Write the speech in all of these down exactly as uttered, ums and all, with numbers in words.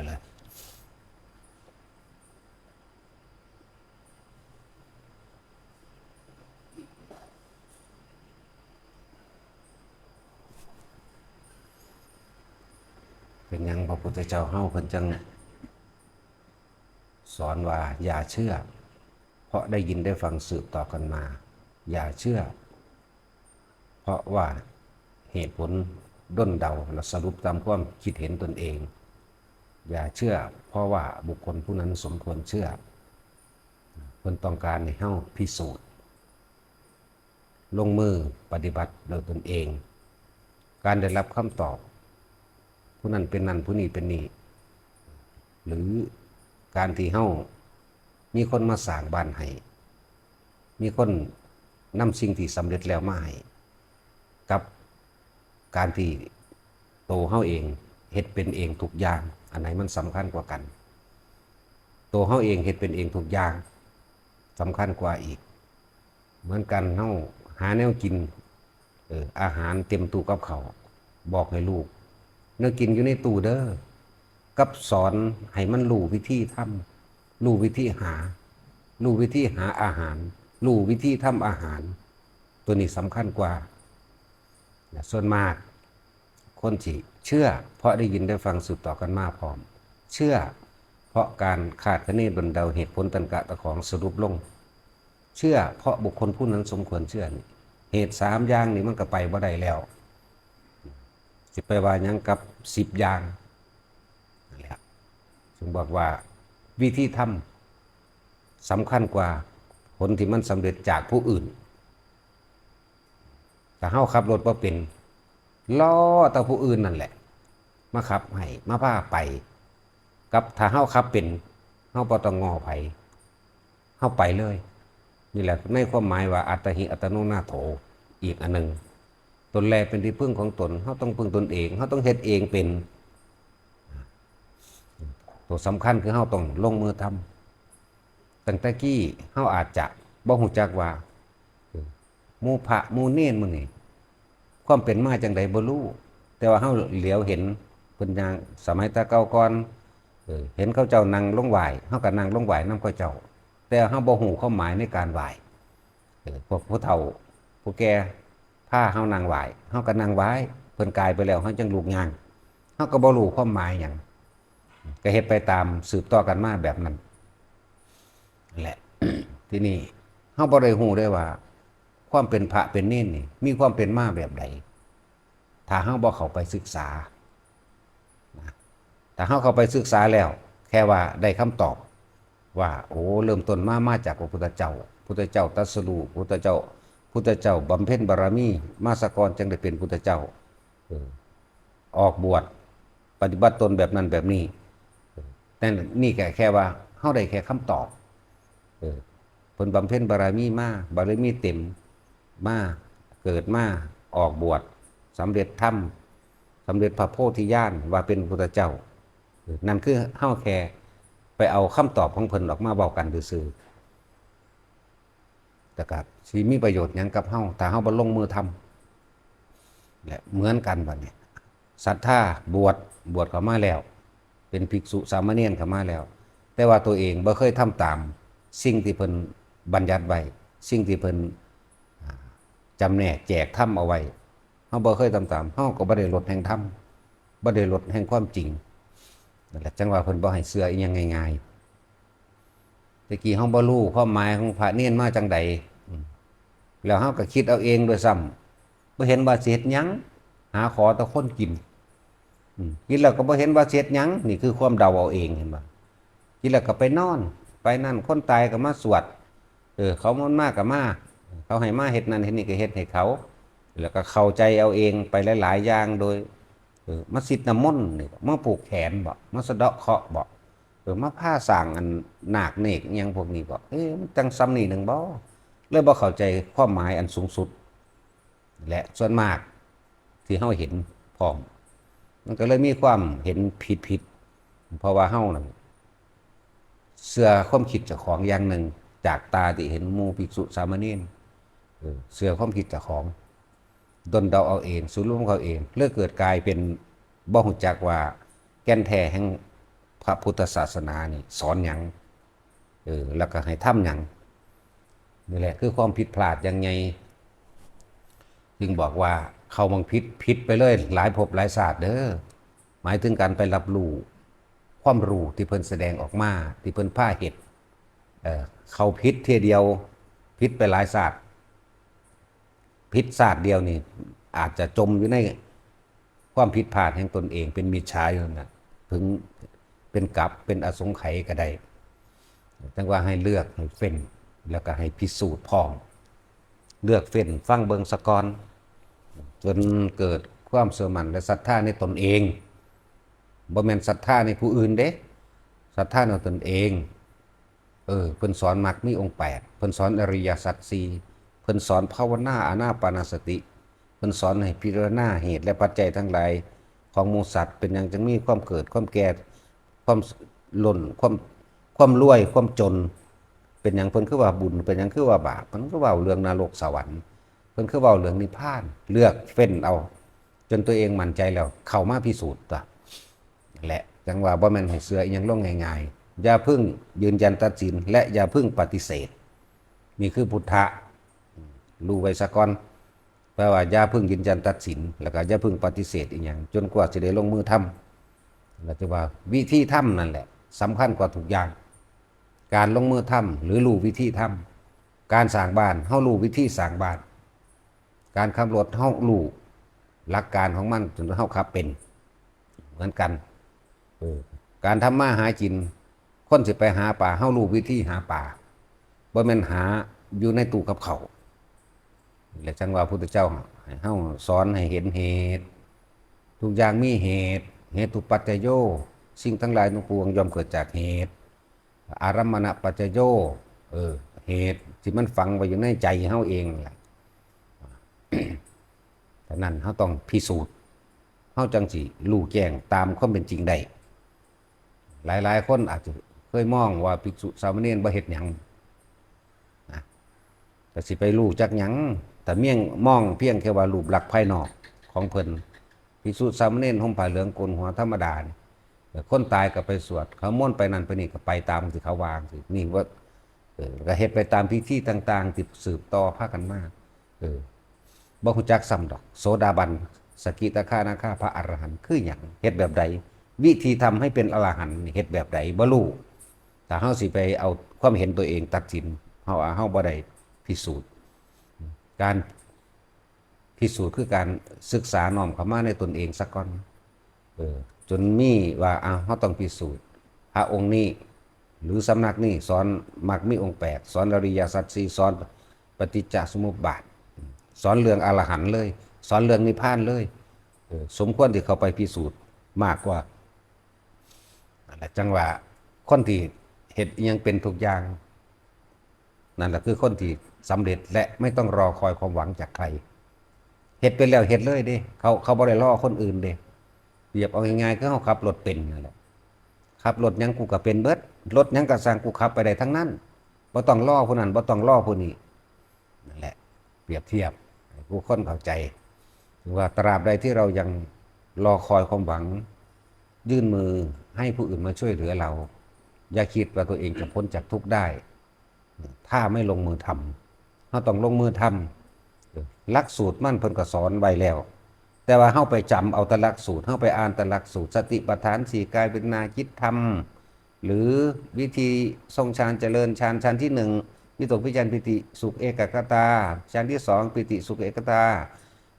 เลย เป็นหยังพระพุทธเจ้าเฮาเพิ่นจังสอนว่าอย่าเชื่อ เพราะได้ยินได้ฟังสืบต่อกันมา อย่าเชื่อ เพราะว่าเหตุผลด้นเดาและสรุปตามความคิดเห็นตนเอง อย่าเชื่อ เพราะว่าบุคคลผู้นั้นสมควรเชื่อ เพิ่นต้องการให้เฮาพิสูจน์ ลงมือปฏิบัติโดยตนเอง การได้รับคำตอบ ผู้นั้นเป็นนั่น ผู้นี้เป็นนี่ หรือการที่เฮามีคนมาสร้างบ้านให้ มีคนนำสิ่งที่สำเร็จแล้วมาให้ กับการที่โตเฮาเองเฮ็ดเป็นเองทุกอย่าง อันไหนมันสำคัญกว่ากัน โตเฮาเองเฮ็ดเป็นเองทุกอย่าง สำคัญกว่าอีก เหมือนกัน เฮาหาแนวกิน เออ อาหารเต็มตู้กับข้าว บอกให้ลูก แนวกินอยู่ในตู้เด้อ กับสอนให้มันรู้วิธีทำ รู้วิธีหา รู้วิธีหาอาหาร รู้วิธีทำอาหาร ตัวนี้สำคัญกว่า และส่วนมาก คนที่เชื่อ เพราะได้ยินได้ฟังสืบต่อกันมาพร้อม เชื่อ เพราะการคาดคะเนด้นเดาเหตุผลตันกะตะของสรุปลง เชื่อ เพราะบุคคลผู้นั้นสมควรเชื่อนี่ เหตุสามอย่างนี่มันก็ไปบ่ได้แล้ว สิไปว่าหยังกับสิบอย่าง นั่นแหละ จึงบอกว่าวิธีทำสำคัญกว่าผลที่มันสำเร็จจากผู้อื่น ถ้าเฮาขับรถบ่เป็น รอแต่ผู้อื่นนั่นแหละ มาขับให้ มาพาไป กับถ้าเฮาขับเป็น เฮาบ่ต้องง้อไผ เฮาไปเลย นี่แหละในความหมายว่าอัตตาหิอัตโนนาโถ อีกอันหนึ่ง ตนแลเป็นที่พึ่งของตน เฮาต้องพึ่งตนเอง เฮาต้องเฮ็ดเองเป็น ตัวสำคัญคือเฮาต้องลงมือทำ ตั้งแต่กี้เฮาอาจจะบ่ฮู้จักว่า หมู่พระหมู่เณรมื้อนี้ ความเป็นมาจั่งใดบ่รู้ แต่ว่าเฮาเหลียวเห็นเพิ่นย่าง สมัยแต่เก่าก่อน เออ เห็นเขาเจ้านั่งลงไหว้ เฮาก็นั่งลงไหว้นำเขาเจ้า แต่เฮาบ่ฮู้ความหมายในการไหว้ เออ พวกผู้เฒ่า ผู้แก่พาเฮานั่งไหว้ เฮาก็นั่งไหว้ เพิ่นกายไปแล้ว เฮาจั่งลุกย่าง เฮาก็บ่รู้ความหมายหยัง ก็เฮ็ดไปตามสืบต่อกันมาแบบนั้น นั่นแหละ ทีนี้เฮาบ่ได้ฮู้ได้ว่า ความเป็นพระเป็นเณรนี่ มีความเป็นมาแบบใด ถ้าเฮาบ่เข้าไปศึกษา นะ ถ้าเฮาเข้าไปศึกษาแล้ว แค่ว่าได้คำตอบ ว่า โอ้ เริ่มต้นมา มาจากพระพุทธเจ้า พุทธเจ้าตรัสรู้ พุทธเจ้า พุทธเจ้าบำเพ็ญบารมีมาซะก่อน จั่งได้เป็นพุทธเจ้า เออ ออกบวช ปฏิบัติตนแบบนั้นแบบนี้ เออ แต่นี่แค่ แค่ว่าเฮาได้แค่คำตอบ เออ เพิ่นบำเพ็ญบารมีมา บารมีเต็มมา เกิดมา ออกบวช สำเร็จธรรม สำเร็จพระโพธิญาณ ว่าเป็นพุทธเจ้า เออ นั่นคือเฮาแค่ไปเอาคำตอบของเพิ่นออกมาเว้ากันซื่อๆ แต่ก็สิมีประโยชน์หยังกับเฮา ถ้าเฮาบ่ลงมือทำ และเหมือนกันบัดนี้ ศรัทธาบวช บวชเข้ามาแล้ว เป็นภิกษุสามเณรเข้ามาแล้ว แต่ว่าตัวเองบ่เคยทำตามสิ่งที่เพิ่นบัญญัติไว้ สิ่งที่เพิ่น อ่า จำแนกแจกธรรมเอาไว้ เฮาบ่เคยทำตาม เฮาก็บ่ได้ลดแห่งธรรม บ่ได้ลดแห่งความจริง นั่นแหละ จั่งว่าเพิ่นบ่ให้เชื่ออีหยังง่ายๆ แต่กี้เฮาบ่รู้ความหมายของพระเณรมาจั่งใด อืม แล้วเฮาก็คิดเอาเองด้วยซ้ำ บ่เห็นว่าสิเฮ็ดหยัง หาขอแต่คนกิน อืม กินแล้วก็บ่เห็นว่าสิเฮ็ดหยัง นี่คือความเดาเอาเอง เห็นบ่ กินแล้วก็ไปนอน ไปนั่น คนตายก็มาสวด เออ เขามันมาก็มา เขาให้มาเฮ็ดนั่นเฮ็ดนี่ก็เฮ็ดให้เขา แล้วก็เข้าใจเอาเองไปหลายๆอย่าง โดย เออ มาซิดน้ำมนต์นี่บ่ มาผูกแขนบ่ มาสะเดาะเคราะห์บ่ เออ มาพาสร้างอันนาคเนกอิหยังพวกนี้บ่ เอ๊ะ มันจั่งส่ำนี้หนึ่งบ่ เลยบ่เข้าใจความหมายอันสูงสุด และส่วนมากที่เฮาเห็นพร้อม มันก็เลยมีความเห็นผิดๆ เพราะว่าเฮานั่นเชื่อความคิดเจ้าของอย่างหนึ่ง จากตาที่เห็นหมู่ภิกษุสามเณร เออ เชื่อความคิดเจ้าของ ด้นเดาเอาเอง สรุปเอาเอง เลยเกิดกลายเป็นบ่ฮู้จักว่าแก่นแท้แห่ง พระพุทธศาสนานี่สอนหยัง เออ แล้วก็ให้ทำหยัง นี่แหละคือความผิดพลาดอย่างใหญ่ จึงบอกว่าเข้ามังผิด ผิดไปเลย หลายภพหลายชาติเด้อ หมายถึงการไปรับรู้ความรู้ที่เพิ่นแสดงออกมา ที่เพิ่นพาเฮ็ด เอ่อ เข้าผิดเทื่อเดียว ผิดไปหลายชาติ ผิดชาติเดียวนี่ อาจจะจมอยู่ในความผิดพลาดแห่งตนเอง เป็นมิจฉาอยู่นั่นน่ะ ถึงเป็นกัป เป็นอสงไขยก็ได้ จั่งว่าให้เลือก ให้เฟ้น แล้วก็ให้พิสูจน์พร้อม เลือกเฟ้นฟังเบิ่งซะก่อน จนเกิดความเชื่อมั่นและศรัทธาในตนเอง บ่แม่นศรัทธาในผู้อื่นเด้ ศรัทธาในตนเอง เออ เพิ่นสอนมรรคมีองค์แปด เพิ่นสอนอริยสัจสี่ เพิ่นสอนภาวนาอานาปานสติ เพิ่นสอนให้พิจารณาเหตุและปัจจัยทั้งหลายของหมู่สัตว์ เป็นหยังจึงมีความเกิด ความแก่ ความล้น ความ ความรวย ความจน เป็นหยังเพิ่นคือว่าบุญ เป็นหยังคือว่าบาป เพิ่นคือเว้าเรื่องนรกสวรรค์ เพิ่นคือเว้าเรื่องนิพพาน เลือกเฟ้นเอา จนตัวเองมั่นใจแล้ว เข้ามาพิสูจน์ตั๊ว และจั่งว่าบ่แม่นให้เชื่ออิหยังลงง่ายๆ อย่าเพิ่งยืนยันตัดสิน และอย่าเพิ่งปฏิเสธ นี่คือพุทธะ รู้ไว้ซะก่อน แปลว่าอย่าเพิ่งยืนยันตัดสิน แล้วก็อย่าเพิ่งปฏิเสธอิหยัง จนกว่าสิได้ลงมือทำ แล้วจะว่าวิธีทำนั่นแหละสำคัญกว่าทุกอย่าง การลงมือทำหรือรู้วิธีทำ การสร้างบ้าน เฮารู้วิธีสร้างบ้าน การขับรถ เฮารู้หลักการของมัน จนเฮาขับเป็น เหมือนกัน เออ การทำมาหากิน คนสิไปหาปลา เฮารู้วิธีหาปลา บ่แม่นหาอยู่ในตู้กับข้าว และจั่งว่าพุทธเจ้าให้เฮาสอนให้เห็นเหตุ ทุกอย่างมีเหตุ เหตุปัจจโย สิ่งทั้งหลายทั้งปวงย่อมเกิดจากเหตุ อารัมมณปัจจโย เออ เหตุที่มันฝังไว้อยู่ในใจเฮาเองนั่นแหละ ฉะนั้นเฮาต้องพิสูจน์ เฮาจั่งสิรู้แจ้งตามความเป็นจริงได้ หลายๆ คนอาจจะเคยมองว่าภิกษุสามเณรบ่เฮ็ดหยังนะ แต่สิไปรู้จักหยัง แต่เมียงมองเพียงแค่ว่ารูปลักษณ์ภายนอกของเพิ่น ภิกษุสามเณรห่มผ้าเหลืองโกนหัวธรรมดานี่ แต่คนตายก็ไปสวด เขามนต์ไปนั่นไปนี่ก็ไปตามที่เขาวางสิ นี่ว่า เออ ก็เฮ็ดไปตามพิธีต่างๆ ที่สืบต่อพากันมา เออ บ่ฮู้จักซ้ำดอก โสดาบัน สกิทาคานาคา พระอรหันต์คือหยัง เฮ็ดแบบใด วิธีทำให้เป็นอรหันต์นี่เฮ็ดแบบใด บ่รู้ ถ้าเฮาสิไปเอาความเห็นตัวเองตัดสิน เฮาว่าเฮาบ่ได้พิสูจน์ การพิสูจน์คือการศึกษาน้อมเข้ามาในตนเองซะก่อน เออ จนมีว่า อ้าว เฮาต้องพิสูจน์ พระองค์นี้ หรือสำนักนี้สอนมรรคมีองค์แปด สอนอริยสัจสี่ สอนปฏิจจสมุปบาท สอนเรื่องอรหันต์เลย สอนเรื่องนิพพานเลย เออ สมควรที่เข้าไปพิสูจน์มากกว่า นั่นแหละจั่งว่าคนที่เฮ็ดอิหยังเป็นทุกอย่าง นั่นแหละคือคนที่สำเร็จและไม่ต้องรอคอยความหวังจากใคร เฮ็ดเป็นแล้วเฮ็ดเลยเด้ เขา เขาบ่ได้รอคนอื่นเด้ เปรียบเอาง่ายๆ คือเฮาขับรถเป็นนั่นแหละ ขับรถหยังกูก็เป็นเบิด รถหยังก็ซ่างกูขับไปได้ทั้งนั้น บ่ต้องรอผู้นั้น บ่ต้องรอผู้นี้ นั่นแหละ เปรียบเทียบให้ผู้คนเข้าใจ ว่าตราบใดที่เรายังรอคอยความหวัง ยื่นมือให้ผู้อื่นมาช่วยเหลือเรา อย่าคิดว่าตัวเองจะพ้นจากทุกข์ได้ ถ้าไม่ลงมือทำ เฮาต้องลงมือทำ หลักสูตรมันเพิ่นก็สอนไว้แล้ว แต่ว่าเฮาไปจำเอาแต่หลักสูตร เฮาไปอ่านแต่หลักสูตร สติปัฏฐานสี่ กายเวทนาจิตธรรม หรือวิธีทรงฌานเจริญฌาน ฌานที่หนึ่ง วิตกวิจารปีติสุขเอกัคคตา ฌานที่สอง ปีติสุขเอกัคคตา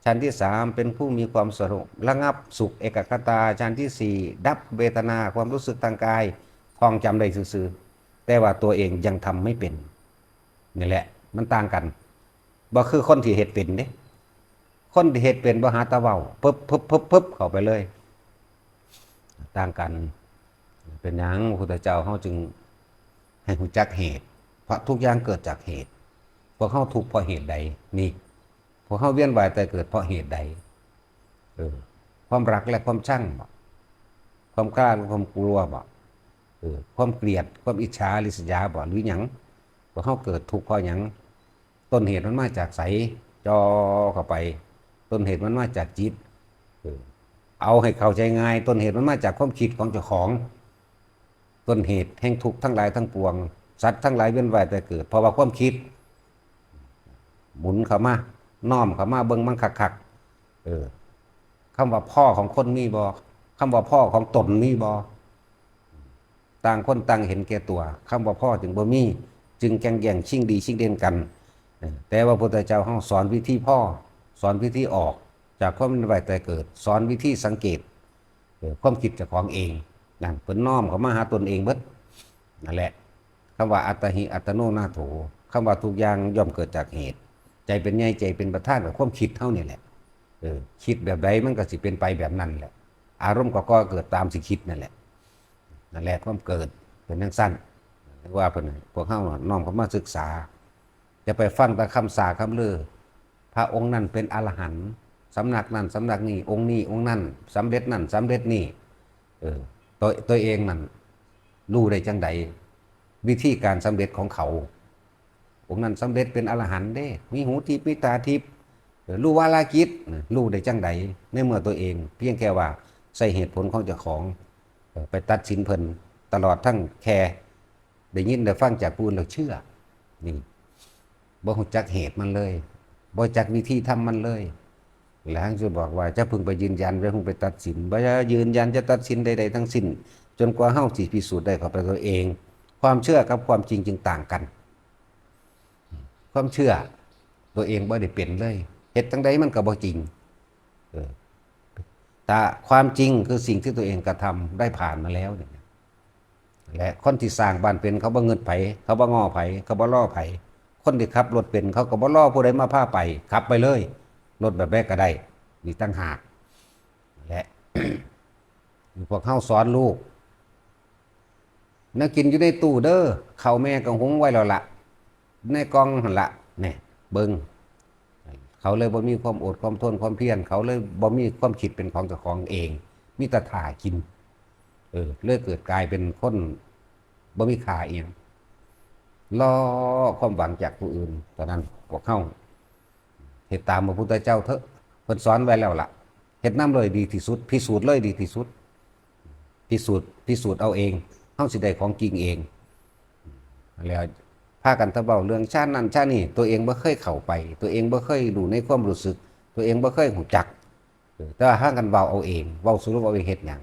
ฌานที่สาม เป็นผู้มีความสงบระงับสุขเอกัคคตา ฌานที่สี่ ดับเวทนาความรู้สึกทางกาย ท่องจำได้ซื่อๆ แต่ว่าตัวเองยังทำไม่เป็น นี่แหละ มันต่างกัน บ่คือคนที่เฮ็ดเป็นเด้ คนที่เฮ็ดเป็นบ่หาแต่เว้า ปึ๊บปึ๊บปึ๊บปึ๊บเข้าไปเลย ต่างกัน เป็นหยังพระพุทธเจ้าเฮาจึงให้รู้จักเหตุ เพราะทุกอย่างเกิดจากเหตุ พวกเฮาทุกข์เพราะเหตุใด นี่ พวกเฮาเวียนว่ายตายเกิดเพราะเหตุใด เออ ความรักและความชังบ่ ความกล้าและความกลัวบ่ เออ ความเกลียด ความอิจฉาริษยาบ่ หรือหยัง พวกเฮาเกิดทุกข์เพราะหยัง ต้นเหตุมันมาจากไส จ่อเข้าไป ต้นเหตุมันมาจากจิต เออ เอาให้เข้าใจง่าย ต้นเหตุมันมาจากความคิดของเจ้าของ ต้นเหตุแห่งทุกข์ทั้งหลายทั้งปวง สัตว์ทั้งหลายเวียนว่ายแต่เกิด เพราะว่าความคิด หมุนเข้ามา น้อมเข้ามาเบิ่งมันคักๆ เออ คำว่าพ่อของคนมีบ่ คำว่าพ่อของตนมีบ่ ต่างคนต่างเห็นแก่ตัว คำว่าพ่อจึงบ่มี จึงแข่งแย่งชิงดีชิงเด่นกัน เออ แต่ว่าพระพุทธเจ้าเฮาสอนวิธีพ่อ สอนวิธีออกจากความเวียนว่ายแต่เกิด สอนวิธีสังเกต เออ ความคิดเจ้าของเอง นั่นเพิ่นน้อมเข้ามาหาตนเองเบิด นั่นแหละ คำว่าอัตตาหิอัตโนนาโถ คำว่าทุกอย่างย่อมเกิดจากเหตุ ใจเป็นใหญ่ใจเป็นประธานกับความคิดเฮานี่แหละ เออ คิดแบบใดมันก็สิเป็นไปแบบนั้นแหละ อารมณ์ก็ก่อเกิดตามสิคิดนั่นแหละ นั่นแหละความเกิดเป็นจั่งซั่น เรียกว่าเพิ่น พวกเฮาน้อมเข้ามาศึกษา อย่าไปฟังแต่คำสาคำลือ พระองค์นั้นเป็นอรหันต์ สำนักนั้นสำนักนี้ องค์นี้องค์นั้น สำเร็จนั่นสำเร็จนี่ เออ ตัว ตัวเองนั่นรู้ได้จั่งใด วิธีการสำเร็จของเขา องค์นั้นสำเร็จเป็นอรหันต์เด้ มีหูทิพย์ มีตาทิพย์ เออ รู้วาลากิจ รู้ได้จั่งใด ในเมื่อตัวเอง เพียงแค่ว่าใช้เหตุผลของเจ้าของ เออ ไปตัดสินเพิ่น ตลอดทั้งแค่ได้ยินได้ฟังจากผู้อื่นแล้วเชื่อ นี่ บ่รู้จักเหตุมันเลย บ่รู้จักวิธีทำมันเลย แล้วจะบอกว่าจะพึงไปยืนยัน จะพึงไปตัดสิน บ่จะยืนยันจะตัดสินใดๆทั้งสิ้น จนกว่าเฮาสิพิสูจน์ได้เข้าไปตัวเอง ความเชื่อกับความจริงจึงต่างกัน ความเชื่อตัวเองบ่ได้เป็นเลย เฮ็ดจั่งใดมันก็บ่จริง เออ แต่ความจริงคือสิ่งที่ตัวเองกระทำได้ผ่านมาแล้วเนี่ย และคนที่สร้างบ้านเป็นเขาบ่เงินไผ เขาบ่ง้อไผ เขาบ่รอไผ คนที่ขับรถเป็นเขาก็บ่รอผู้ใดมาพาไป ขับไปเลย รถแบบใดก็ได้ นี่ต่างหาก และ พวกเฮาสอนลูก แนวกินอยู่ในตู้เด้อ ข้าวแม่ก็หุงไว้แล้วละ ในกล่องหั่นละ นี่ เบิ่ง เขาเลยบ่มีความอดความทนความเพียร เขาเลยบ่มีความคิดเป็นของเจ้าของเอง มีแต่ถ่ากิน เออ เลยเกิดกลายเป็นคนบ่มีค่าอีหยัง รอความหวังจากผู้อื่น ตอนนั้นพวกเฮา เฮ็ดตามพระพุทธเจ้าเถอะ เพิ่นสอนไว้แล้วล่ะ เฮ็ดนำเลยดีที่สุด พิสูจน์เลยดีที่สุด พิสูจน์ พิสูจน์เอาเอง เฮาสิได้ของจริงเอง แล้วพากันแต่เว้าเรื่องฌานนั่นฌานนี่ ตัวเองบ่เคยเข้าไป ตัวเองบ่เคยรู้ในความรู้สึก ตัวเองบ่เคยรู้จัก เออ แต่ว่าพากันเว้าเอาเอง เว้าสรุปเอาเอง เฮ็ดหยัง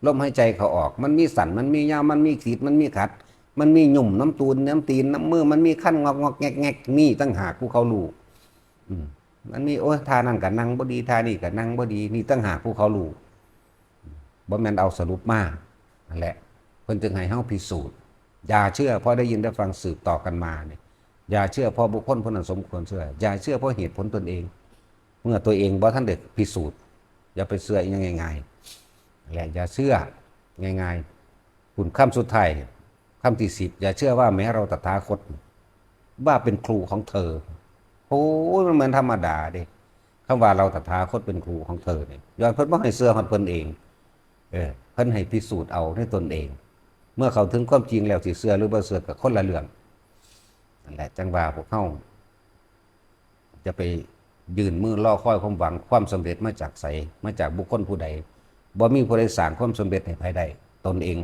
ลมหายใจเข้าออก มันมีสั่น มันมียาว มันมีขีด มันมีขัด มันมีหยุ่มน้ำตูน น้ำตีน น้ำมือ มันมีคันงอกงอกแงกแงก นี่ต่างหากผู้เขารู้ อืม มันมี โอ้ย ท่านั่นก็นั่งบ่ดี ท่านี่ก็นั่งบ่ดี นี่ต่างหากผู้เขารู้ บ่แม่นเอาสรุปมา นั่นแหละ เพิ่นจึงให้เฮาพิสูจน์ อย่าเชื่อเพราะได้ยินได้ฟังสืบต่อกันมาเนี่ย อย่าเชื่อเพราะบุคคลผู้นั้นสมควรเชื่อ อย่าเชื่อเพราะเหตุผลตนเอง เมื่อตัวเองบ่ทันได้พิสูจน์ อย่าไปเชื่ออย่างง่ายๆ และอย่าเชื่อง่ายๆ คุณคำสุดท้าย คำที่สิบ อย่าเชื่อว่าแม้เราตถาคต ว่าเป็นครูของเธอ โอ้ย มันเหมือนธรรมดาเด้ คำว่าเราตถาคตเป็นครูของเธอเนี่ย ย้อนเพิ่นบ่ให้เชื่อฮอดเพิ่นเอง เออ เพิ่นให้พิสูจน์เอาด้วยตนเอง เมื่อเข้าถึงความจริงแล้วสิเชื่อหรือบ่เชื่อก็คนละเรื่อง นั่นแหละ จั่งว่าพวกเฮา จะไปยื่นมือรอคอยความหวังความสำเร็จมาจากไส มาจากบุคคลผู้ใด บ่มีผู้ใดสร้างความสำเร็จให้ไผได้ ตนเอง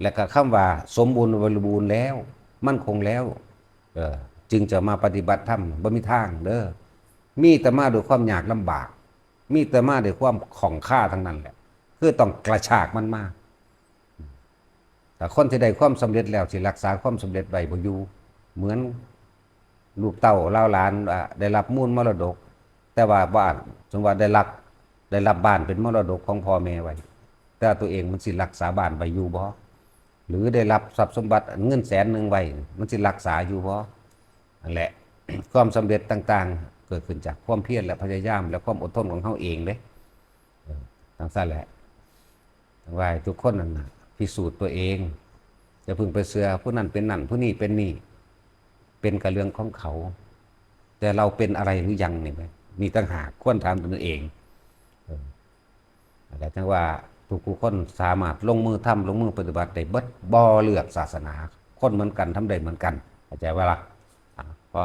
และก็คำว่าสมบูรณ์บริบูรณ์แล้ว มั่นคงแล้ว เออ จึงจะมาปฏิบัติธรรม บ่มีทางเด้อ มีแต่มาด้วยความยากลำบาก มีแต่มาด้วยความข้องคาทั้งนั้นแหละ คือต้องกระชากมันมา แต่คนที่ได้ความสำเร็จแล้วสิรักษาความสำเร็จไว้บ่อยู่ เหมือนลูกเต้าเหล่าหลานว่าได้รับมูลมรดก แต่ว่าบ้าน สมมุติว่าได้รับ ได้รับบ้านเป็นมรดกของพ่อแม่ไว้ แต่ตัวเองมันสิรักษาบ้านไว้อยู่บ่ หรือได้รับทรัพย์สมบัติเงินแสนหนึ่งไว้ มันสิรักษาอยู่บ่ นั่นแหละ ความสำเร็จต่างๆ เกิดขึ้นจากความเพียรและพยายามและความอดทนของเฮาเองเด้ เออ จั่งซั่นแหละ จั่งว่าให้ทุกคนนั่นน่ะ พิสูจน์ตัวเอง อย่าเพิ่งไปเชื่อผู้นั้นเป็นนั่น ผู้นี้เป็นนี่ เป็นก็เรื่องของเขา แต่เราเป็นอะไรหรือยังนี่ไหม นี่ต่างหากควรถามตนเอง เออ นั่นแหละ จั่งว่าทุกผู้คนสามารถลงมือทำ ลงมือปฏิบัติได้เบิด บ่เลือกศาสนา คนเหมือนกัน ทำได้เหมือนกัน เข้าใจบ่ล่ะ อ่ะ พอ